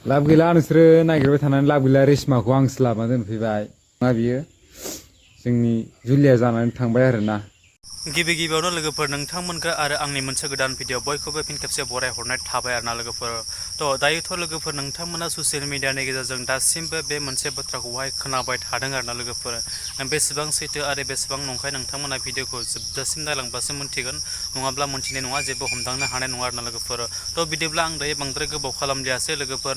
लाब गैला नोंसोरो नागिरबाय थानानै लाब गैला रेशमाखौ आंसो लाबोना दोनफैबाय मा बियो जोंनि जुलिया जानानै थांबाय आरोना। गिबि गिबियावनो लोगोफोर नोंथांमोनखौ आरो आंनि मोनसे गोदान भिडिअ बयखौबो फिन खेबसे बरायहरनाय थाबाय आरोना लोगोफोर। दायोथ' लोगोफोर नोंथांमोना ससियेल मिडियानि गेजेरजों दासिमबो बे मोनसे बाथ्राखौहाय खोनाबाय थादों आरोना लोगोफोर। बेसेबां सैथो आरो बेसेबां नंखाय नोंथांमोना भिडिअखौ जोबजासिम नायलांबासो मोनथिगोन, नङाब्ला मोनथिनाय नङा, जेबो हमदांनो हानाय नङा आरोना लोगोफोर। बिदिब्ला आं दायो बांद्राय गोबाव खालामलियासै लोगोफोर।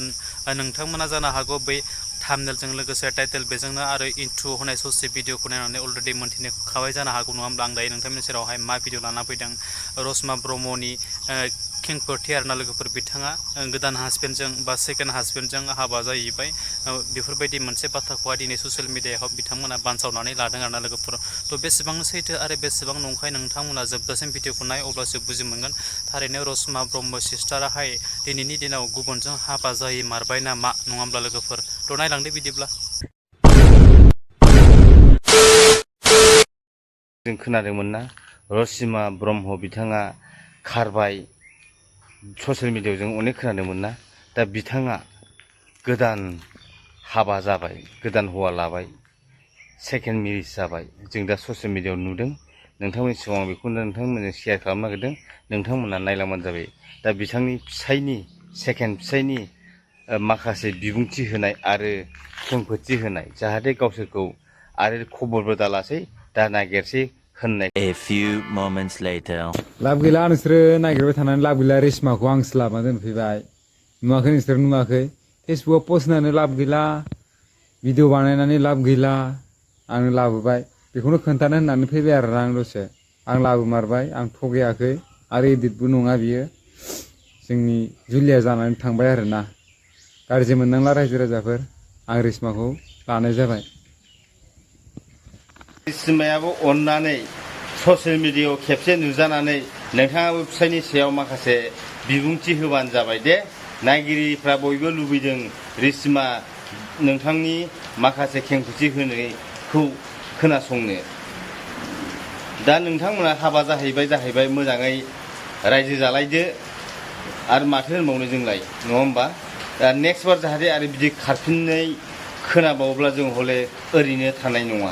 नोंथांमोना जानो हागौ बै थाम्बनेलजों लोगोसे टाइटेल बेजोंनो आरो इन्ट्र होनाय ससे भिडिअखौ नायनानै अलरेडि मोनथिखाबाय जानो हागौ, नङा होमब्ला आं दायो नोंथांनि सेरावहाय मा भिडिअ लाना फैदों। रसमा ब्रह्मनि खेंफोरथि आरोना लोगोफोर। बिथाङा गोदान हासबेन्डजों बा सेकेन्ड हासबेन्डजों हाबा जाहैबाय, बेफोरबायदि मोनसे बाथ्राखौहाय दिनै ससियेल मिडियायाव बिथांमोना बानसावनानै लादों आरोना लोगोफोर। बेसेबां सैथो आरो बेसेबां नंखाय नोंथांमोना जोबजासिम भिडिअखौ नाय, अब्लासो बुजि मोनगोन थारैनो रसमा ब्रह्म सिस्टाराहाय दिनैनि दिनाव गुबुनजों हाबा जाहैमारबाय नामा, नङा होमब्ला लोगोफोर। नायलांदो बिदिब्ला। जों खोनादोंमोन ना, रसिमा ब्रह्म बिथाङा खारबाय, ससियेल मिडियायाव जों अनेक खोनादोंमोन ना। दा बिथाङा गोदान हाबा जाबाय, गोदान हौवा लाबाय, सेकेन्ड मेरिज जाबाय। जों दा ससियेल मिडियायाव नुदों। नोंथांमोननि सिगाङाव आं बेखौनो नोंथांमोनजों शेयार खालामनो नागिरदों। नोंथांमोना नायलांबानो जाबाय। दा बिथांनि फिसायनि, सेकेन्ड फिसायनि माखासे बिबुंथि होनाय आरो खेंफोरथि होनाय, जाहाथे गावसोरखौ आरो खबरबो दालासै, दा नागिरसै होननाय। A few moments later. लाब गैला नोंसोरो नागिरबाय थानानै लाब गैला रेशमाखौ आंसो लाबोना दोनफैबाय। नुवाखै नोंसोर नुवाखै? फेसबुकआव पस्ट होनानै लाब गैला, भिडिअ बानायनानै लाब गैला। आंनो लाबोबाय, बेखौनो खोन्थानो होननानै फैबाय आरो आं दसे। आं लाबोमारबाय, आं थगायाखै आरो इदिटबो नङा बियो। जोंनि जुलिया जानानै थांबाय आरोना। गाज्रि मोननांला रायजो राजाफोर, आं रेशमाखौ लानाय जाबाय। रेशमायाबो अननानै ससियेल मिडियायाव खेबसे नुजानानै नोंथाङाबो फिसायनि सायाव माखासे बिबुंथि होबानो जाबाय दे। नायगिरिफ्रा बयबो लुबैदों रेशमा नोंथांनि माखासे खेंफोरथि होनायखौ खोनासंनो। दा नोंथांमोना हाबा जाहैबाय मोजाङै रायजो जालायदो। आरो माथो होनबावनो जोंलाय, नङा होमबा? दा नेक्स्ट बार जाहाथे आरो बिदि खारफिननाय खोनाबावोब्ला जों हले ओरैनो थानाय नङा।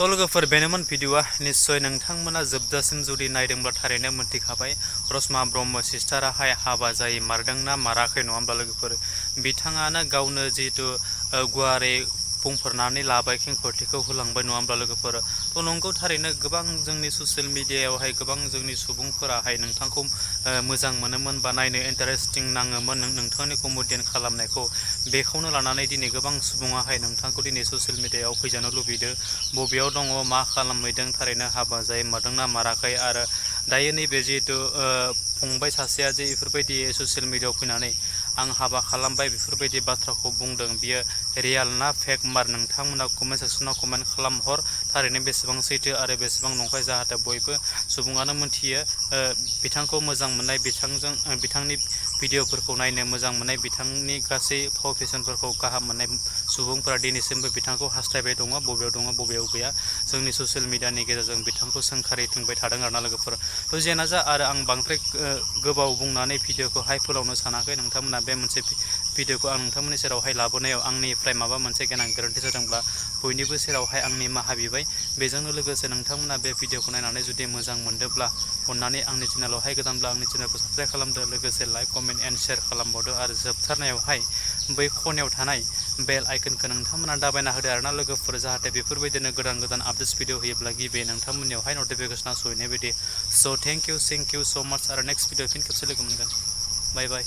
लोगोफोर बेनोमोन भिडिअआ। निस्सय नोंथांमोना जोबजासिम जुदि नायदोंब्ला थारैनो मोनथिखाबाय रसमा ब्रह्म सिस्टाराहाय हाबा जाहैमारदोंना माराखै, नङा होमब्ला लोगोफोर। बिथाङानो गावनो जिहेतु गुवारै बुंफोरनानै लाबाय, खेंफोरथिखौ होलांबाय, नङा होमब्ला लोगोफोर। नंगौ थारैनो गोबां जोंनि ससियेल मिडियायावहाय गोबां जोंनि सुबुंफोराहाय नोंथांखौ मोजां मोनोमोन बा नायनो इन्टारेस्टिं नाङोमोन नोंथांनि कमेडियान खालामनायखौ। बेखौनो लानानै दिनै गोबां सुबुङाहाय नोंथांखौ दिनै ससियेल मिडियायाव फैजानो लुबैदों। बबेयाव दङ, मा खालामहैदों, थारैनो हाबा जाहैमारदोंना माराखै। आरो दायो नैबे जिहेतु फंबाय सासेया जे बेफोरबायदि ससियेल मिडियायाव फैनानै आं हाबा खालामबाय बेफोरबायदि बाथ्राखौ बुंदों, बियो रियेल ना फेक मार, नोंथांमोना कमेन्ट सेक्सनाव कमेन्ट खालामहर। थारैनो बेसेबां सैथो आरो बेसेबां नंखाय, जाहाथे बयबो सुबुङानो मोनथियो। बिथांखौ मोजां मोननाय, बिथांनि भिडिअफोरखौ नायनो मोजां मोननाय, बिथांनि गासै फाव फेसनफोरखौ गाहाम मोननाय सुबुंफोरा दिनैसिमबो बिथांखौ हास्थायबाय दङ, बबेयाव दङ बबेयाव गैया। जोंनि ससियेल मिडियानि गेजेरजों बिथांखौ सोंखारिथिंबाय थादों आरोना लोगोफोर। जेना जा, आरो आं बांद्राय गोबाव बुंनानै भिडिअखौहाय फोलावनो सानाखै। नोंथांमोना बे मोनसे भिडिअखौ आं नोंथांमोननि सेरावहाय लाबोनायाव आंनिफ्राय माबा मोनसे गोनां गोरोन्थि जादोंब्ला बयनिबो सेरावहाय आं निमाहा बिबाय। बेजोंनो लोगोसे नोंथांमोना बे भिडिअखौ नायनानै जुदि मोजां मोनदोंब्ला अननानै आंनि चेनेलावहाय गोदानब्ला आंनि चेनेलखौ साबसक्राइब खालामदो, लोगोसे लाइक, कमेन्ट एन्ड शेयार खालामबावदो। आरो जोबथारनायावहाय बै खनायाव थानाय बेल आइकनखौ नोंथांमोना दाबायना होदो आरोना लोगोफोर, जाहाथे बेफोरबायदिनो गोदान गोदान आपडेट्स भिडिअ होयोब्ला गिबि नोंथांमोननियावहाय नटिफिकेसना सहैनाय बायदि। स' थेंक इउ स' माच। आरो नेक्स्ट भिडिअ फिन खेबसे लोगो मोनगोन। बाय बाय।